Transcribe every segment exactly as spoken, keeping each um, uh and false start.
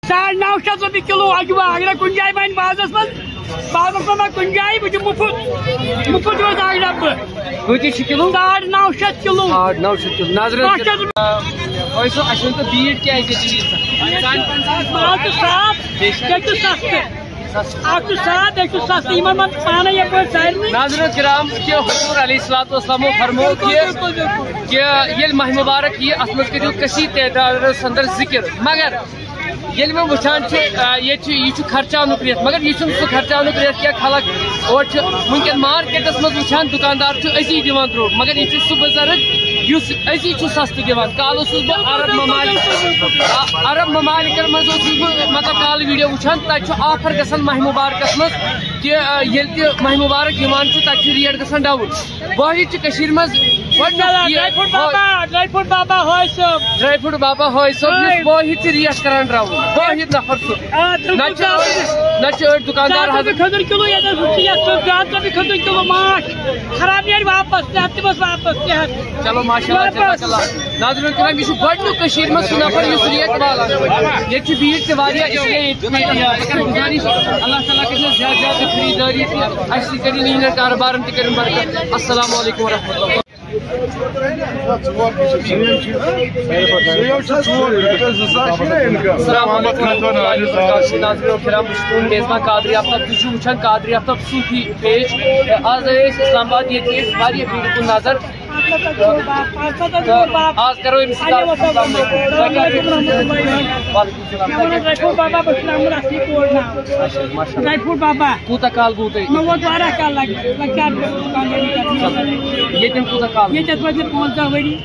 ساڑ نو شیٚتھ رۄپیہِ کِلوٗ اجوا۔ اگر کُنہِ جایہِ بَنہِ بازرَس منٛز، بازرَس منٛز ما کُنہِ جایہِ، بہٕ دِمہٕ مُفُت، مُفُت یوت اجوا بہٕ۔ کۭتِس چھِ کِلوٗ؟ ساڑ نو شیٚتھ کِلوٗ۔ ساڑ نو شیٚتھ کِلوٗ۔ نظرِ پانٛژھ شیٚتھ رۄپیہِ۔ وۄنۍ سُہ، اَسہِ ؤنۍ تو بیٖٹ کیٛازِ ییٚتہِ ییٖژاہ؟ ماز چھُ صاف، بیٚیہِ چھُ سَستہٕ۔ اَکھ چھُ صاف، بیٚیہِ چھُ سَستہٕ۔ یِمَن منٛز چھُ پانَے یَپٲرۍ سارنٕے۔ نظرِ کرام کہِ حضور علیہ الصلوۃ والسلامو فرموو کہِ، بِلکُل، بِلکُل، بِلکُل۔ کہِ ییٚلہِ ماہِ مُبارک یِیہِ، اَتھ منٛز کٔرِو کثیر تعدادَس اندر ذِکر۔ مگر ییٚلہِ وۄنۍ وٕچھان چھِ، آ، ییٚتہِ چھُ، یہِ چھُ خرچاونُک رٮ۪تھ، مگر یہِ چھُنہٕ سُہ خرچاونُک رٮ۪تھ کینٛہہ۔ خلق اورٕ چھُ وٕنکٮ۪ن مارکیٹَس منٛز وٕچھان، دُکاندار چھُ أزی دِوان درٛوگ، مگر یہِ چھُ سُہ بُزرٕگ یُس أزی چھُ سَستہٕ دِوان۔ کالہٕ اوسُس بہٕ عرب ممالک، آ، عرب ممالکَن منٛز اوسُس بہٕ، مطلب، کالہٕ ویٖڈیو وٕچھان، تَتہِ چھُ آفر گژھان ماہِ مُبارکَس منٛز کہِ، آ، ییٚلہِ تہِ ماہِ مُبارک یِوان چھُ، تَتہِ چھِ ریٹ گژھان ڈاوُن۔ واحد چھِ کٔشیٖرِ منٛز گۄڈٕنیُک یہِ، ڈرائی فروٹ بابا، ڈرائی فروٹ بابا حٲج صٲب۔ ڈرائی فروٹ بابا حٲج صٲب، یُس واحد چھِ ریٹ کران ڈاوُن، واحد نفر سُہ۔ آ، بِلکُل نتہٕ چھِ أڑۍ، نتہٕ چھِ أڑۍ دُکاندار زٕ ہتھ رۄپیہِ کھٔزٕر کِلوٗ، ییٚتہِ حظ چھِ یَتھ سۭتۍ زٕ ہَتھ رۄپیہِ کھٔزٕر کِلوٗ ماچھ۔ خراب نیرِ واپس، تہِ ہٮ۪تھ تہِ بس واپس، تہِ ہٮ۪تھ۔ چلو، ماشاءاللہ، واپس۔ جزاک اللہ۔ ناظرین کرام، یہِ چھُ گۄڈٕنیُک کٔشیٖرِ منٛز سُہ نفر یُس ریٹ والان چھُ۔ ییٚتہِ چھِ بیٖڑ تہِ واریاہ، اس لیے ییٚتہِ چھُ مےٚ، آ، بہٕ کرٕ گُزٲرِش، اللہ تعالیٰ کٔرِنَس زیادٕ زیادٕ خریٖدٲری تہِ، اَسہِ سۭتۍ کٔرِنۍ یِہِنٛدٮ۪ن کارٕبارَن تہِ کٔرِنۍ برکت۔ السلام علیکم ورحمۃ اللہ۔ السلام علیکم ورحمۃ اللہ وبرکاتہ۔ ناظرین کرام، بہٕ چھُس تُہُنٛد میزبان قادری آفتاب، تُہۍ چھِو وٕچھان قادری آفتاب صوٗفی پیج۔ آز آیے أسۍ اسلام آباد، ییٚتہِ ٲسۍ واریاہ ویٖڈیو کُن نظر۔ تہٕ آز کرو أمِس سۭتۍ کتھ۔ السلام علیکم۔ وعلیکم السلام۔ مےٚ ووٚن ڈرائی فروٹ بابا، بہٕ چھُس آمُت اَصلی کورِ ناو۔ اچھا، ماشاءاللہ۔ ڈرائی فروٹ بابا۔ کوٗتاہ کال گوٚو تۄہہِ؟ مےٚ ووت واریاہ کال، لگ بگ، لگ بگ دُکاندٲری کرنس۔ ییٚتٮ۪ن کوٗتاہ کال؟ ییٚتٮ۪تھ وٲتۍ مےٚ پانٛژھ دَہ ؤری۔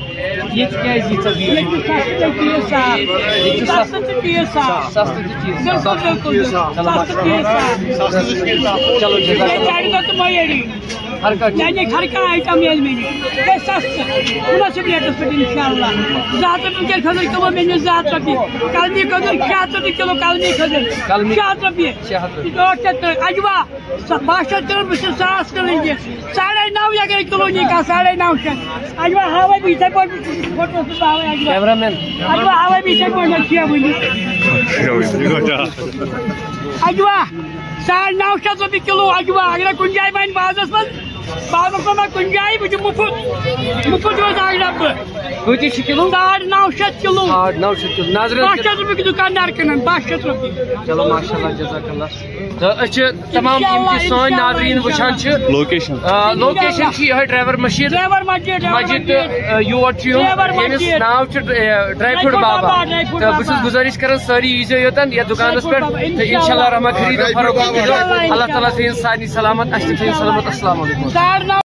ییٚتہِ کیٛازِ ییٖژاہ بیٖڑ؟ ییٚتہِ چھُ سَستہٕ تہِ چیٖز صاف۔ ییٚتہِ چھُ سَستہٕ۔ سَستہٕ تہِ چیٖز صاف۔ سَستہٕ تہِ چیٖز صاف۔ بِلکُل، بِلکُل، بِلکُل۔ چلو، سَستہٕ چیٖز صاف۔ چلو، جزاک اللہ۔ بیٚیہِ چاے دۄد تہٕ مۄیری۔ ہر کانٛہہ چیٖز۔ یعنی ہر کانٛہہ آیٹم میلہِ مےٚ نِش۔ گژھِ سَستہٕ، مُنٲسِب ریٹَس پٮ۪ٹھ اِنشاءاللہ۔ زٕ ہَتھ رۄپیہِ کھٔزٕر کِلوٗ میلہِ مےٚ زٕ ہَتھ رۄپیہِ۔ کلمی کھٔزٕر شےٚ ہَتھ رۄپیہِ کِلوٗ، کلمی کھٔزٕر۔ کلمی شےٚ ہَتھ رۄپیہِ۔ شےٚ ہَتھ رۄپیہِ۔ ٲٹھ شیٚتھ تہٕ اجوا۔ سا-، باہ شیٚتھ ترٛٲومٕژ چھِ ساس کٕنٕنۍ یہِ۔ ساڑے نَو اگر کِلوٗ نی کانٛہہ، ساڑے نَو شیٚتھ۔ اجوا ہاوے بہٕ یِتھَے پٲٹھۍ، فوٹوَس منٛز ہاوے اجوا۔ Cameraman. اجوا ہاوے بہٕ یِتھَے پٲٹھۍ، چھِ وٕنہِ۔ اجوا، ساڑ نَو شیٚتھ رۄپیہِ کِلوٗ اجوا۔ اگر کُنہِ جایہِ بَنہِ بازرَس منٛز، بازرَس منٛز ما کُنہِ جایہِ، بہٕ دِمہٕ مُفُت، مُفُت یوت اَکھ ڈَبہٕ۔ کۭتِس چھِ کِلوٗ؟ ساڑ نَو شیٚتھ کِلوٗ۔ ساڑ نَو شیٚتھ کِلوٗ۔ نظرِ باہ شیٚتھ رۄپیہِ دُکاندار کٕنان، باہ شیٚتھ رۄپیہِ۔ چلو، ماشاءاللہ، جزاک اللہ۔ تہٕ أسۍ چھِ تمام یِم تہِ سٲنۍ ناظریٖن وٕچھان چھِ۔ لوکیشن۔ آ، لوکیشن چھِ یِہوٚے ڈرایور مشید۔ ڈرایور مسجد، ڈرایور مسجد۔ مسجد تہٕ، آ، یور چھُ یُن، ڈرایور ییٚمِس مسجد۔ ناو چھُ، آ، ڈرائی فروٹ بابا۔ ڈرائی فروٹ تہٕ بہٕ چھُس بابا۔ گُزٲرِش کران، سٲری ییٖزیو یوٚتن یَتھ دُکانَس پٮ۪ٹھ۔ ڈرائی فروٹ بابا، تہٕ اِنشاءاللہ۔ اِنشاءاللہ رحمان خریٖد و فروخت کٔرِو۔ اللہ تعالیٰ تھٲیِن سارنٕے سلامت، اَسہِ تہِ تھٲیِن سلامت۔ السلام علیکم۔ ساڑ نَو